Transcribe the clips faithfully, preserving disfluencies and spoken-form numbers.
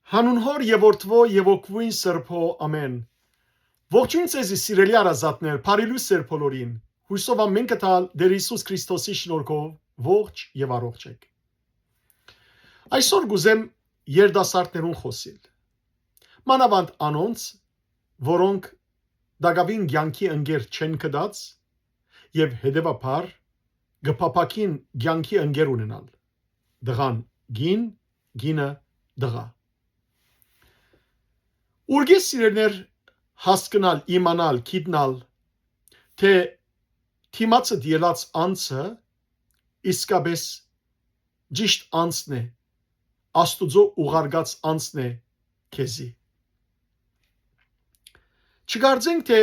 Հանուն Հօր եւ Որդւոյ եւ Հոգւոյն Սրբոյ, ամէն։ Ողջոյն ձեզի, սիրելի հարազատներ, բարի լոյս ձեր բոլորին։ Յուսով ամէն կտալ Տէր Յիսուս Քրիստոսի շնորհքով ողջ եւ առողջ եք։ Այսօր կ'ուզեմ երիտասարդներուն խօսիլ, մանաւանդ անոնց, որոնք տակաւին կեանքի ընկեր չեն գտած եւ հետեւաբար կը փափաքին կեանքի ընկեր ունենալ, տղան՝ կին, կինը՝ տղայ։ Ուրկէ, սիրելիներ, հասկնալ, իմանալ, գիտնալ, թէ դիմացդ ելած անձը իսկապէս ճիշդ անձն է, Աստուծոյ ուղարկած անձն է քեզի։ Չկարծենք թէ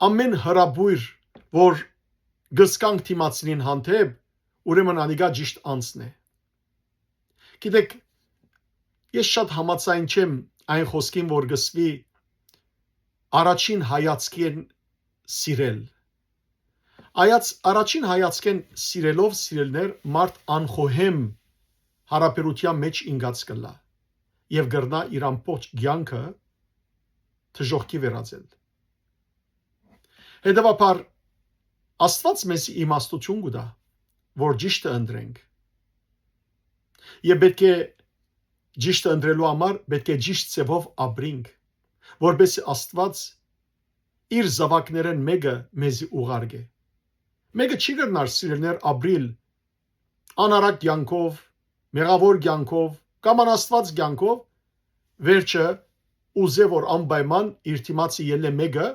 ամէն հրապոյր, որ կը զգանք դիմացինին հանդէպ, ուրեմն անիկա ճիշդ անձն է։ Գիտեք, ես շատ համաձայն չեմ այն խօսքին, որ կ'ըսուի՝ առաջին հայացքէն սիրել։ Այց առաջին հայացքէն սիրելով, սիրելիներ, մարդ անխոհեմ յարաբերութեան մէջ ինկած կ'ըլլայ եւ կրնայ իր ամբողջ կեանքը դժոխքի վերածել։ Հետեւաբար, Աստուած մեզի իմաստութիւն կու տայ, որ ճիշդը ընտրենք։ Եւ պէտք է ճիշդը ընտրելու համար պէտք է ճիշդ ձեւով ապրենք, որպեսզի Աստուած իր զաւակներէն մէկը մեզի ուղարկէ։ Մէկը չի կրնար, սիրելիներ, ապրիլ անարակ կեանքով, մեղաւոր կեանքով կամ անաստուած կեանքով, վերջը ուզէ, որ անպայման իր դիմացը ելլէ մէկը,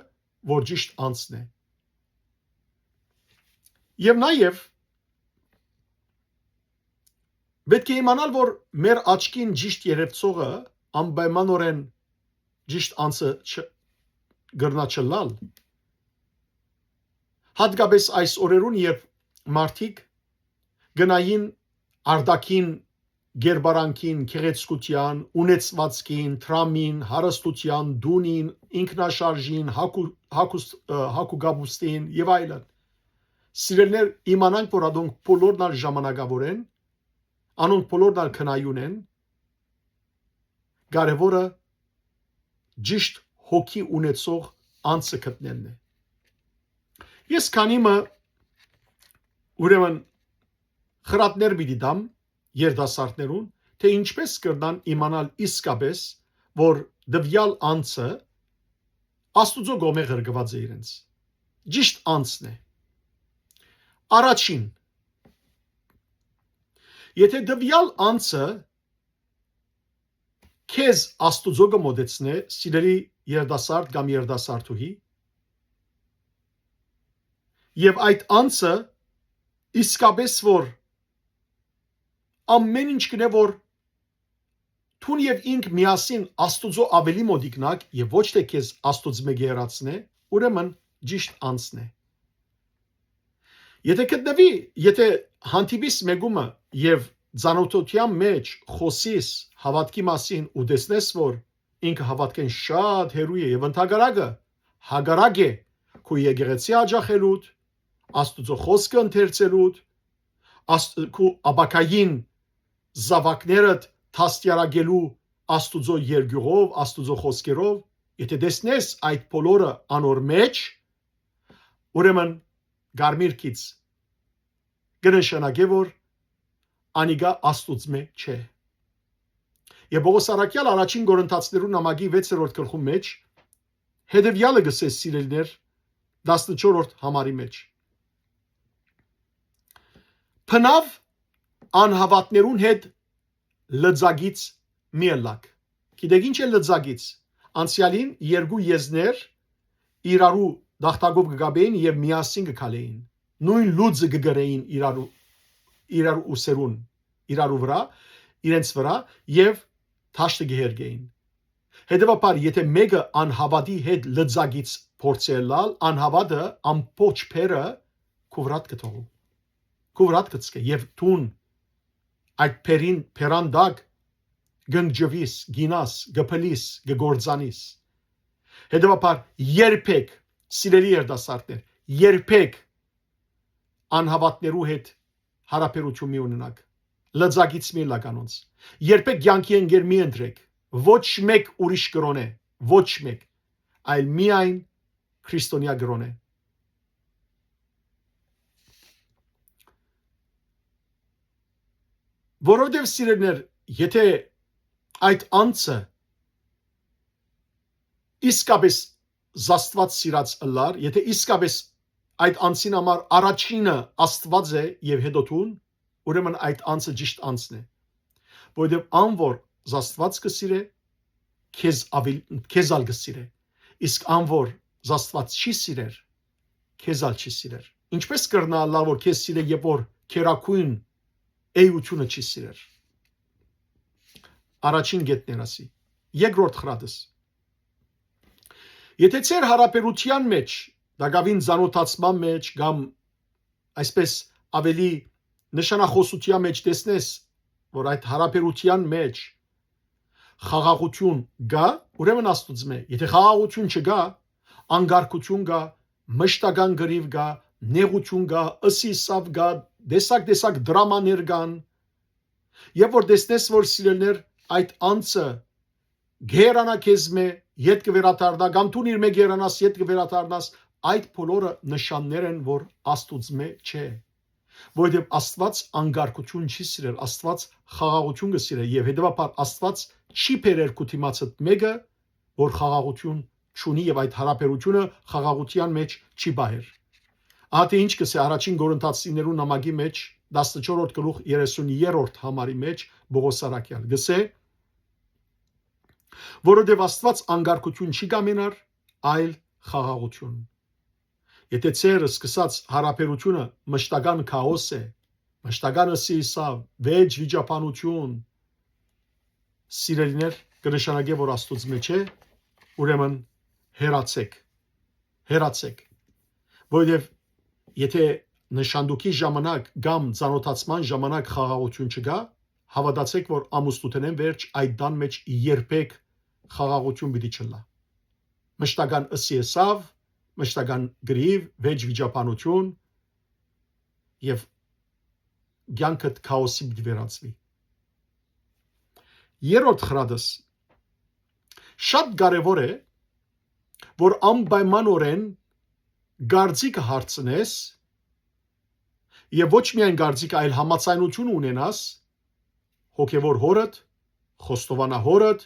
որ ճիշդ անձն է։ Եւ նաեւ պէտք է իմանալ, որ մեր աչքին ճիշդ երեւցողը անպայմանօրէն ճիշդ անձը չ-, կրնայ չըլլալ։ Յատկապէս այս օրերուն, երբ մարդիկ գնային արտաքին կերպարանքին, գեղեցկութեան, ունեցուածքին, դրամին, հարստութեան, տունին, ինքնաշարժին, հագու-, հագուստ-, ը, հագուկապուստին եւ այլն։ Սիրելիներ, իմանանք, որ ադոնք բոլորն ալ ժամանակաւոր են, անոնք բոլորն ալ քնայուն են, կարեւորը ճիշդ հոգի ունեցող անձը գտնելն է։ Ես քանի մը, ուրեմն, խրատներ պիտի տամ երիտասարդներուն, թէ ինչպէս կրնան իմանալ իսկապէս, որ տուեալ անձը Աստուծոյ կողմէ ղրկուած է իրենց։ Ճիշտ անձն է։ Առաջին, եթե տուեալ անձը քեզ Աստուծոյ կը մօտեցնէ, սիրելի երիտասարդ կամ երիտասարդուհի, եւ այդ անձը իսկապէս որ ամէն ինչ կ'ընէ, որ դուն եւ ինք միասին Աստուծոյ աւելի մօտ իգնաք եւ ոչ թէ քեզ Աստուծմէ կը հեռացնէ, ուրեմն ճիշդ անձն է։ Եթե գտնուի, եթե հանդիպիս մէկումը եւ ծանօթութեան մէջ խօսիս հաւատքի մասին ու տեսնես, որ ինքը հաւատքէն շատ հեռու է եւ ընդհակառակը հակառակ է քու եկեղեցի յաճախելուդ, Աստուծոյ խօսքը ընթերցելուդ, աստ-, քու ապագային զաւակներդ դաստիարակելու Աստուծոյ երկիւղով, Աստուծոյ խօսքերով, եթե տեսնես այդ բոլորը անոր մէջ, ուրեմն կարմիր գիծ կը նշանակէ, որ անիկա Աստուծմէ չէ։ Եւ Պողոս առաքեալ առաջին Կորինթացիներու նամակի վեցերորդ գլխու մէջ հետեւեալը կ'ըսէ, սիրելիներ, տասնչորրորդ համարի մէջ. «Բնաւ անհաւատներուն հետ լծակից մի ըլլաք»։ Գիտեք ինչ է լծակից։ Անցեալին երկու եզներ իրարու դաղթակով կը կապէին եւ միասին կը քալէին։ Նոյն լուծը կը կրէին իրարու, իրարու ուսերուն, իրարու վրայ, իրենց վրայ եւ դաշտը կը հերկէին։ Հետեւաբար, եթե մէկը անհաւատի հետ լծակից փորձէ ըլլալ, անհաւատը ամբողջ բեռը քու վրադ կը թողու, քու վրադ կը ցկէ եւ դուն այդ բեռին, բեռան տակ կ'ընկճուիս, կ'ինաս, կը փլիս, կը կործանիս։ Հետեւաբար, երբեք, սիրելի երիտասարդներ, երբեք անհաւատներու հետ յարաբերութիւն մի ունենաք։ լծակից մի ըլլաք անոնց։ Երբեք կեանքի ընկեր մի ընտրեք, ոչ մէկ ուրիշ կրօնէ, ոչ մէկ, այլ միայն քրիստոնեայ կրօնէ։ Որովհետեւ, սիրելիներ, եթե այդ անձը իսկապես Աստուած սիրած ըլլար, եթե իսկապես այդ անձին համար առաջինը Աստուած է եւ հետո դուն, ուրեմն այդ անձը ճիշդ անձն է։ Որովհետեւ ան որ Աստուած կը սիրէ, քեզ աւիլ-, քեզ ալ կը սիրէ։ Իսկ ան որ Աստուած չի սիրեր, քեզ ալ չի սիրեր։ Ինչպե՞ս կրնայ ըլլալ որ քեզ սիրէ, երբ որ քերագոյն էությունը չի սիրեր։ Առաջին կետն էր ասի։ Երկրորդ խրատս։ Եթե ձեր յարաբերութեան մէջ, տակաւին ծանօթացման մէջ կամ այսպես ավելի նշանախօսութեան մէջ տեսնես, որ այդ յարաբերութեան մէջ խաղաղութիւն կայ, ուրեմն Աստուծմէ։ Եթե խաղաղութիւն չկայ, անկարգութիւն կայ, մշտական կռիւ կայ, նեղութիւն կայ, ըսի սաւ կայ, տեսակ-տեսակ դրամաներ կան, եւ որ տեսնես, որ, սիրելիներ, այդ անձը գերանա քեզմէ, ետ կը վերադառնայ, կամ դուն իրմէ գերանաս, ետ կը վերադառնաս, այդ բոլորը նշաններ են, որ Աստուծմէ չէ։ Որովհետեւ Աստուած անկարգութիւն չի սիրեր, Աստուած խաղաղութիւն կը սիրէ, եւ հետեւաբար Աստուած չի բերեր քու դիմացդ մէկը, որ խաղաղութիւն չունի, եւ այդ յարաբերութիւնը խաղաղութեան մէջ չի պահեր։ Ահա թե ինչ կ'ըսէ առաջին Կորինթացիներու նամակի մէջ, տասնչորսերորդ գլուխ, երեսուն երրորդ համարի մէջ Պողոս առաքեալ։ Կ'ըսէ, որովհետեւ Աստուած անկարգութիւն չի կամենար, այլ խաղաղութիւն։ Եթե ձեր սկսած յարաբերութիւնը մշտական քաոս է, մշտական ըսի սա, վեճ վիճաբանություն, սիրելիներ, կը նշանակէ, որ Աստուծմէ չէ, ուրեմն հեռացեք, հեռացեք։ Որովհետեւ եթե նշանդուկի ժամանակ կամ ծանօթացման ժամանակ խաղաղութիւն չկայ, հաւատացէք, որ ամուսնութենէն վերջ այդ տան մէջ երբեք խաղաղութիւն պիտի չըլլայ։ Մշտական ըսի սաւ, մշտական կռիւ, վեճ վիճաբանություն եւ կեանքդ քաոսի պիտի վերածուի։ Երրորդ խրատս, շատ կարեւոր է, որ անպայմանօրէն կարծիքը հարցնես եւ ոչ միայն կարծիքը, այլ համաձայնություն ունենաս հոգեւոր հորդ, խոստովանահորդ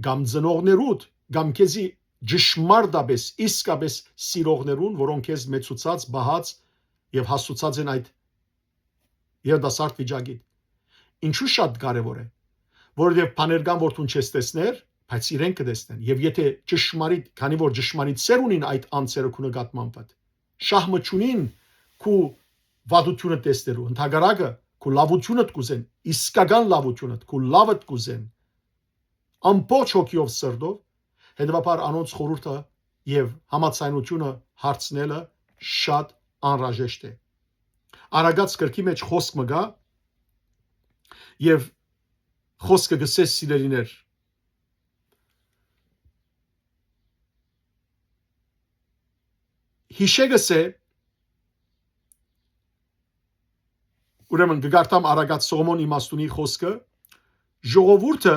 կամ ծնողներուդ կամ քեզի ճշմարտապես, իսկապես սիրողներուն, որոնք քեզ մեծուցած, պահած եւ հասցուցած են այդ երիտասարդ վիճակիդ։ Ինչու շատ կարեւոր է, որովհետեւ բաներ կան, որ դուն չես տեսներ, բայց իրենք կը տեսնեն։ Եւ եթե ճշմարիտ, քանի որ ճշմարիտ սեր ունին այդ անձերը քու նկատմամբ, շահ մը չունին քու վատությունը տեսնելու, ընդհակառակը, քու լաւությունդ կ'ուզեն, իսկական լաւությունդ, քու լաւդ կ'ուզեն, ամբողջ հոգիով, սրտով, հետեւաբար անոնց խորհուրդը եւ համաձայնությունը հարցնելը շատ անհրաժեշտ է։ Արագած գրքի մէջ խօսք մը կայ եւ խօսքը կ'ըսէ, սիրելիներ, յիշե, կ'ըսէ, ուրեմն կը կարդամ արագած Սողոմոն իմաստունի խօսքը, ժողովուրդը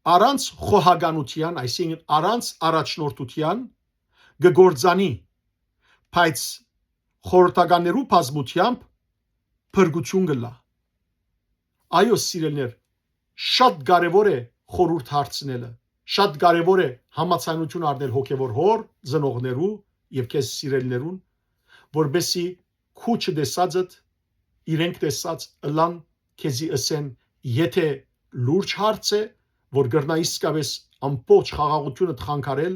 առանց խոհականութեան, այսինքն առանց առաջնորդութեան կը գործանի, բայց խորհրդականներու բազմութեամբ փրկություն կ'ըլլայ։ Այո, սիրելիներ, շատ կարեւոր է խորհուրդ հարցնելը, շատ կարեւոր է համաձայնություն առնել հոգեւոր հոր, ծնողներու եւ քեզ սիրելիներուն, որպեսզի քու չտեսածդ իրենք տեսած ըլլան, քեզի ըսեն, եթե լուրջ հարց է, որ կրնայ իսկապես ամբողջ խաղաղությունդ խանգարել,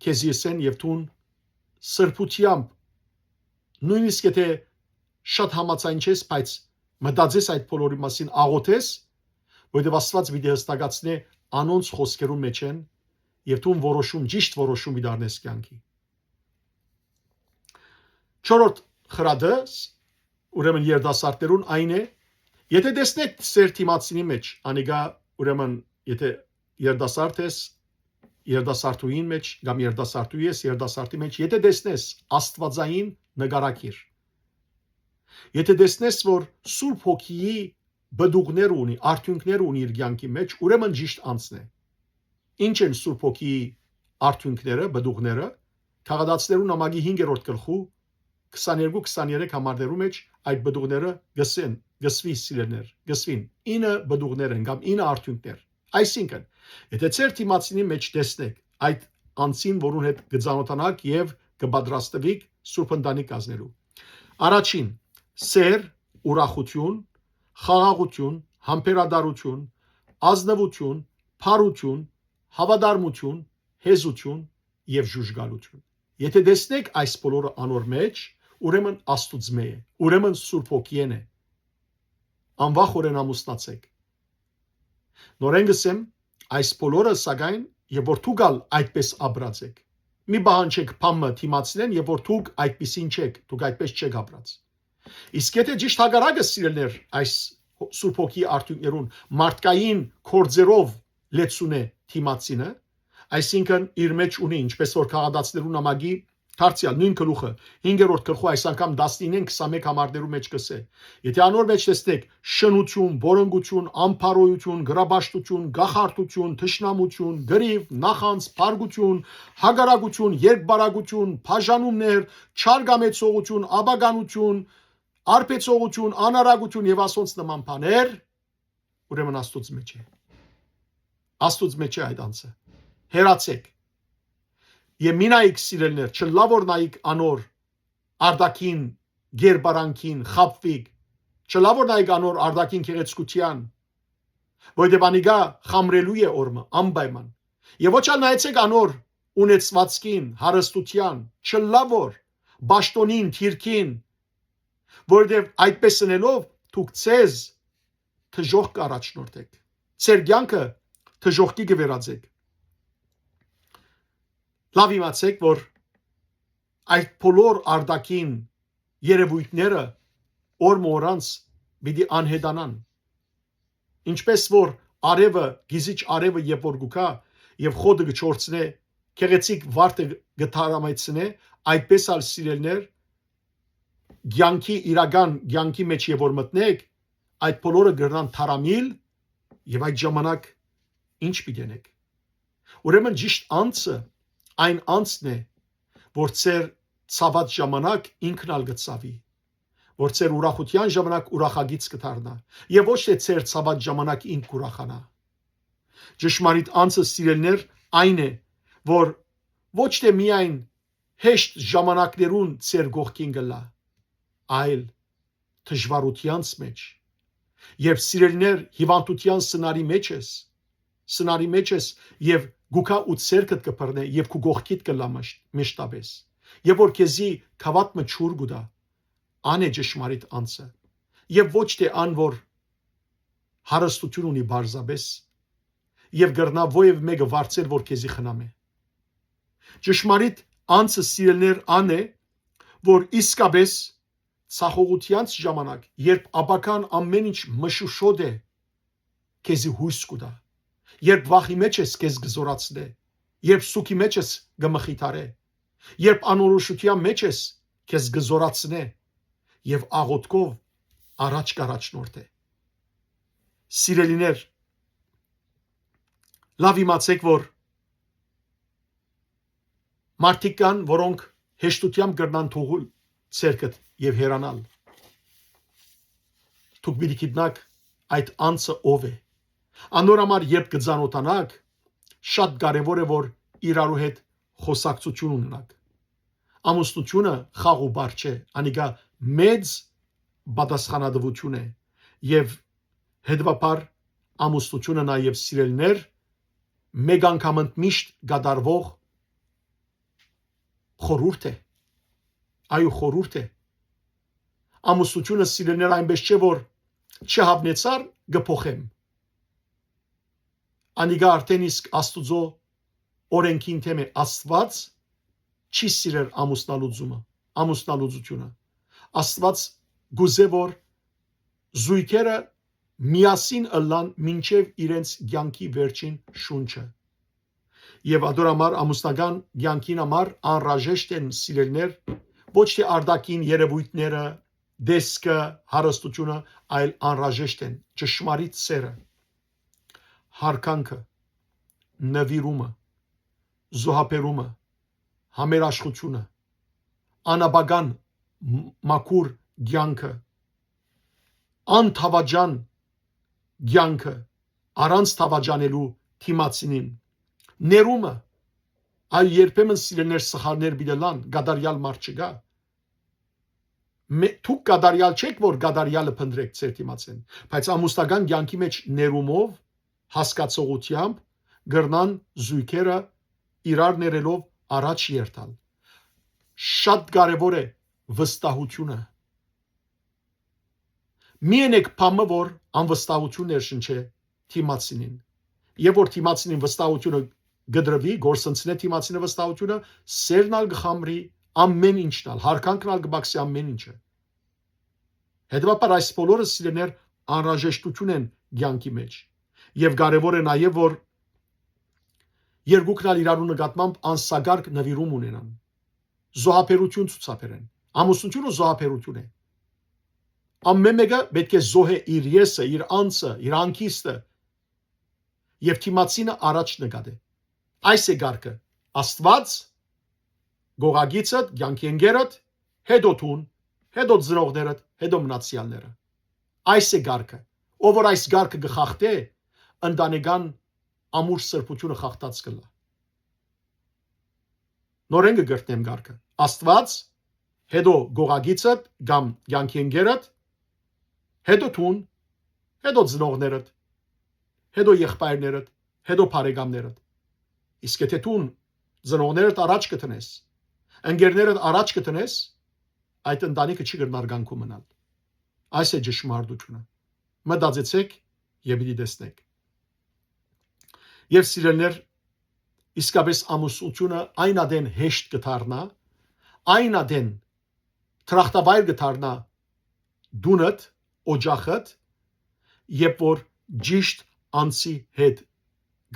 քեզի ըսեն եւ դուն սրբութեամբ, նոյնիսկ եթե շատ համաձայն չես, բայց մտածես այդ բոլորի մասին, աղոթես, որովհետեւ Աստուած պիտի հստակացնէ անոնց խօսքերուն մէջ են, եւ դուն որոշում, ճիշտ որոշում պիտի առնես կեանքի։ Չորրորդ խրատը, ուրեմն երիտասարդներուն այն է, եթե տեսնեք ձեր դիմացինի մէջ, անիկա, ուրեմն եթե երիտասարդ ես, երիտասարդուհին մէջ կամ երիտասարդուհի ես, երիտասարդի մէջ, եթե տեսնես աստուածային նկարագիր, եթե տեսնես, որ Սուրբ Հոգիի պտուղներ ունի, արդիւնքներ ունի իր կեանքի մէջ, ուրեմն ճիշդ անձն է։ Ի՞նչ են Սուրբ Հոգիի արդիւնքները, պտուղները։ Քաղատացիներուն նամակի հինգերորդ գլխու քսաներկու քսաներեք համարներու մէջ այդ պտուղները կ'ըսեն, կ'ըսուի, սիրելիներ, կ'ըսուին, ինը պտուղներ են կամ ինը արդիւնքներ։ Այսինքն, եթէ ձեր դիմացինի մէջ տեսնէք այդ անձին, որուն հետ կը ծանօթանաք եւ կը պատրաստուիք Սուրբ Ընտանիք կազմելու, առաջին, սէր, ուրախութիւն, խաղաղութիւն, համբերատարութիւն, ազնուութիւն, բարութիւն, հաւատարմութիւն, հեզութիւն եւ ժուժկալութիւն։ Եթէ տեսնէք այս բոլորը անոր մէջ, ուրեմն Աստուծմէ է, ուրեմն Սուրբ Հոգիէն է։ Անվախօրէն ամուսնացէք։ Նորէն կ'ըսեմ, այս բոլորը, սակայն, եւ որ դուք ալ այդպես ապրած էք։ Մի պահանջէք բան մը դիմացինէն, եւ որ դուք այդպիսին չէք, դուք այդպես չէք ապրած։ Իսկ եթէ ճիշդ հակառակը, սիրելիներ, այս Սուրբ Հոգիի արդիւնքներուն մարդկային գործերով լեցուն է դիմացինը, այսինքն իր մէջ ունի, ինչպես որ Քաղատացիներուն նամակի դարձեալ նոյն գլուխը, հինգերորդ գլխու, այս անգամ տասնիննէն քսանմէկ համարներու մէջ կ'ըսէ. եթէ անոր մէջ տեսնէք շնութիւն, բորոնկութիւն, ամբարոյութիւն, գրապաշտութիւն, գախարդութիւն, թշնամութիւն, կռիւ, նախանձ, փառքութիւն, հակառակութիւն, երկբարակութիւն, բաժանումներ, չար կամեցողութիւն, ապականութիւն, արբեցողութիւն, անառակութիւն եւ ասոնց նման բաներ, ուրեմն Աստուծմէ չէ։ Աստուծմէ չէ այդ անձը։ Հեռացէք։ Եւ մի նայեք, սիրելիներ, չլայ որ նայեք անոր արտաքին գերբարանքին, խաբուիք, չլայ որ նայեք անոր արտաքին գեղեցկութեան, որովհետեւ անիկա խամրելու է օրը անպայման։ Եւ ոչ ալ նայեցէք անոր ունեցուածքին, հարստութեան, չլայ որ պաշտօնին, դիրքին, որովհետեւ այդպես ընելով դուք ձեզ դժոխք կ'առաջնորդէք, ձեր կեանքը դժոխքի կը վերածէք։ Լաւ իմացէք, որ այդ բոլոր արտաքին երեւոյթները օր մը օր անց պիտի անհետանան։ Ինչպես որ արեւը, գիզիչ արեւը երբ որ կու գայ եւ խոտը կը չորցնէ, գեղեցիկ վարդը կը թարամեցնէ, այդպես ալ, սիրելիներ, կեանքի, իրական կեանքի մէջ երբ որ մտնէք, այդ բոլորը կրնան թարամիլ եւ այդ ժամանակ ի՞նչ պիտի ընեք։ Ուրեմն ճիշտ անձը այն անձն է, որ ձեր ցաված ժամանակ ինքն ալ կը ցաւի, որ ձեր ուրախութեան ժամանակ ուրախագիծ կը դառնայ, եւ ոչ թէ ձեր ցաված ժամանակ ինք կ'ուրախանայ։ Ճշմարիտ անձը, սիրելիներ, այն է, որ ոչ թէ միայն հեշտ ժամանակներուն ձեր կողքին կ'ըլլայ, այլ դժուարութեանց մէջ, երբ, սիրելիներ, հիւանդութեան սնարի մէջ ես, սնարի մէջ ես, եւ գուքա ու ցերկդ կը բռնէ եւ քու կողքիդ կ'ըլլայ մշ-, մշտապէս, եւ որ քեզի գաւաթ մը ջուր կու տայ, ան է ճշմարիտ անձը, եւ ոչ թէ ան, որ հարստություն ունի պարզապէս, եւ կրնայ ովեւ մէկը վարձել, որ քեզի խնամէ։ Ճշմարիտ անձը, սիրելիներ, ան է, որ իսկապէս ցախողութեանց ժամանակ, երբ ապագան ամէն ինչ մշուշոտ է, քեզի յոյս կու տայ, երբ վախի մէջ ես, քեզ կը զօրացնէ, երբ սուգի մէջ ես, կը մխիթարէ, երբ անորոշութեան մէջ ես, քեզ կը զօրացնէ եւ աղօթքով առաջ կ'առաջնորդէ։ Սիրելիներ, լաւ իմացէք, որ մարդիկ կան, որոնք հեշտութեամբ կրնան թողուլ ցերկդ եւ հեռանալ։ Դուք պիտի գիտնաք այդ անձը ով է։ Անոր համար, երբ կը ծանօթանաք, շատ կարեւոր է, որ իրարու հետ խօսակցութիւն ունենաք։ Ամուսնութիւնը խաղ ու պար չէ, անիկա մեծ պատասխանատուութիւն է, եւ հետեւաբար ամուսնութիւնը նաեւ, սիրելիներ, մէկ անգամ ընդմիշտ կատարուող խորհուրդ է։ Այո, խորհուրդ է։ Ամուսնութիւնը, սիրելիներ, այնպես չէ, որ չհաւնեցար, կը փոխեմ։ Անիկա արդեն իսկ Աստուծոյ օրէնքին դէմ է։ Աստուած չի սիրեր ամուսնալուծումը, ամուսնալուծութիւնը։ Աստուած կ'ուզէ, որ զոյգերը միասին ըլլան մինչեւ իրենց կեանքի վերջին շունչը։ Եւ ատոր համար, ամուսնական կեանքին համար անհրաժեշտ են, սիրելիներ, ոչ թէ արտաքին երեւոյթները, տեսքը, հարստությունը, այլ անհրաժեշտ են ճշմարիտ սերը, յարգանքը, նուիրումը, զոհաբերումը, համերաշխությունը, անապական մ-, մաքուր կեանքը, անթաւաճան կեանքը, առանց թաւաճանելու դիմացինին, ներումը, այլ երբեմն սիրելիներ սխալներ պիտի լան, կատարեալ մարդ չկայ։ Մե-, դուք կատարեալ չէք, որ կատարեալը փնտրեք ձեր դիմացին, բայց ամուսնական կեանքի մեջ ներումով, հասկացողությամբ կրնան զոյգերը իրար ներելով առաջ երթալ։ Շատ կարեւոր է վստահությունը։ Մի ենեք բան մը, որ անվստահություն ներշնչէ դիմացինին։ Եւ որ դիմացինին վստահությունը կդրուի, գործընծնէ դիմացինը վստահությունը, սերն ալ կխամրի, ամեն ինչն ալ, յարգանքն ալ կբացի ամեն ինչը։ Հետեւաբար այս բոլորը, սիրելիներ, անհրաժեշտություն են կեանքի մեջ։ Եւ կարեւոր է նաեւ, որ երկուքն ալ իրարու նկատմամբ անսակարկ նուիրում ունենան, զոհաբերություն ցուցաբերեն։ Ամուսնությունը զոհաբերություն է։ Ամեն մեկը պէտք է զոհէ իր եսը, իր անձը, իր անկիստը եւ դիմացինը առաջ նկատէ։ Այս է կարգը. Աստուած, գողագիցդ, կեանքի ընկերդ, հետո դուն, հետո ծնողներդ, հետո մնացեալները։ Այս է կարգը։ Ով որ այս կարգը կը խախտէ, ընտանեկան ամուր սրբությունը խախտած կ'ըլլայ։ Նորէն կը կրկնեմ կարգը. Աստուած, հետո գողագիցդ կամ կեանքի ընկերդ, հետո դուն, հետո ծնողներդ, հետո եղբայրներդ, հետո բարեկամներդ։ Իսկ եթէ դուն ծնողներդ առաջ կը դնես, ընկերներդ առաջ կը դնես, այդ ընտանիքը չի կրնար կանգուն մնալ։ Այս է ճշմարտությունը։ Մտածեցէք եւ պիտի տեսնէք։ Եւ սիրելիներ, իսկապէս ամուսնությունը այն ադէն հեշտ կը դառնայ, այն ադէն դրախտավայր կը դառնայ դունդ, օջախդ, երբ որ ճիշտ անձի հետ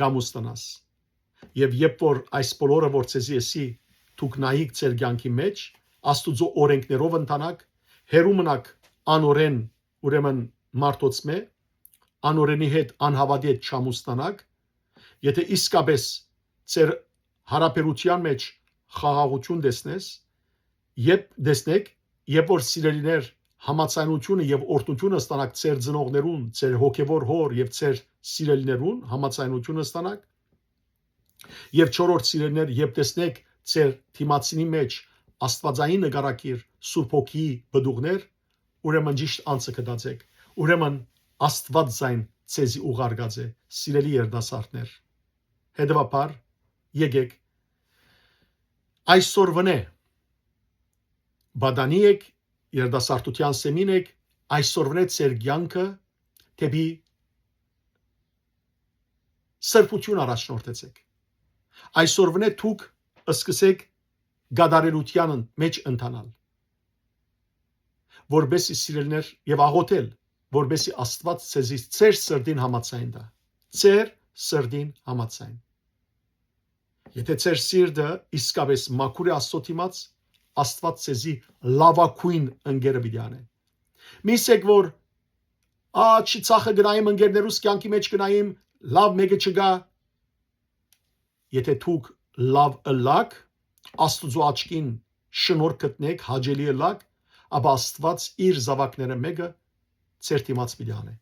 կամուսնանաս։ Եւ երբ որ այս բոլորը, որ ձեզի ըսի, դուք նայիք ձեր կեանքի մեջ, Աստուծոյ օրէնքներով ընթանաք, հեռու մնաք անօրէն, ուրեմն մարդոցմէ, անօրէնի հետ, անհաւատի հետ չամուսնանաք, եթէ իսկապէս ձեր յարաբերութեան մեջ խաղաղութիւն տեսնես, երբ տեսնեք, երբ որ, սիրելիներ, համաձայնութիւնը եւ օրհնութիւնը ստանաք ձեր ծնողներուն, ձեր հոգեւոր հօր եւ ձեր սիրելիներուն համաձայնութիւնը ստանաք, եւ չորրորդ, սիրելիներ, երբ տեսնեք ձեր դիմացինի մեջ աստուածային նկարագիր, Սուրբ Հոգիի պտուղներ, ուրեմն ճիշտ անձը գտած էք, ուրեմն Աստուած զայն ձեզի ուղարկած է, սիրելի երիտասարդներ։ Հետեւաբար, եկեք այսօրվնէ պատանի եք, երիտասարդութեան սեմին եք, այսօրվնէ ձեր կեանքը դէպի սրբութիւն առաջնորդեցէք։ Այսօրվնէ դուք սկսեք կատարելութեան մեջ ընթանալ, որպեսզի, սիրելիներ, եւ աղոթել, որպեսզի Աստուած ձեզի ձեր սրտին համաձայն տայ, ձեր սրտին համաձայն։ Եթէ ձեր սիրտը իսկապէս մաքուր է Աստծոյ դիմաց, Աստուած ձեզի լաւագոյն ընկերը պիտի անէ։ Մի ասեք, որ «Ա, չի, ցախը գնայիմ, ընկերներուս կեանքի մեջ գնայիմ, լաւ մէկը չկայ»։ Եթէ դուք լաւ ըլլաք, Աստուծոյ աչքին շնորհք գտնէք, հաճելի ըլլաք, ապա Աստուած իր զաւակները մէկը ձեր դիմաց պիտի անէ,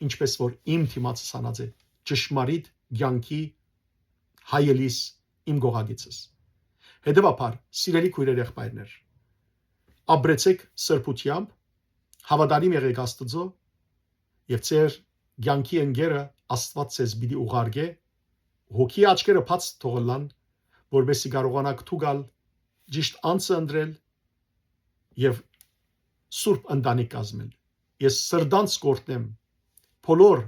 ինչպէս որ իմ դիմացս անած է ճշմարիտ կեանքի հայելիս, իմ գողագիցս։ Հետեւաբար, սիրելի քոյրեր, եղբայրներ, ապրեցեք սրբութեամբ, հաւատարիմ եղեք Աստուծոյ, եւ ձեր կեանքի ընկերը Աստուած ձեզ պիտի ուղարկէ, հոգի աչքերը բաց թողըլլան, որպեսզի կարողանաք դուք ալ ճիշտ անձը ընտրել եւ սուրբ ընտանիք կազմել։ Ես սրտանց կ'օրհնեմ բոլոր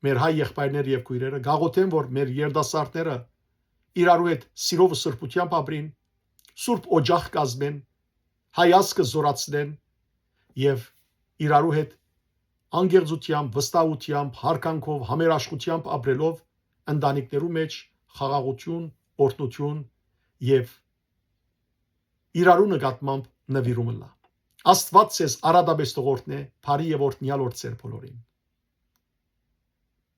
մեր հայ եղբայրները եւ քոյրերը, կաղոթեմ, որ մեր երիտասարդները իրարու հետ սիրով ու սրբութեամբ ապրին, սուրբ օջախ կազմեն, հայ ազգը զօրացնեն եւ իրարու հետ անկեղծութեամբ, վստահութեամբ, յարգանքով, համերաշխությամբ ապրելով ընտանիքներու մեջ խաղաղութիւն, օրհնութիւն եւ իրարու նկատմամբ նուիրում ըլլայ։ Աստուած ձեզ առատապէս տղորթնէ, բարի եւ օրհնեալ օր ձեր բոլորին։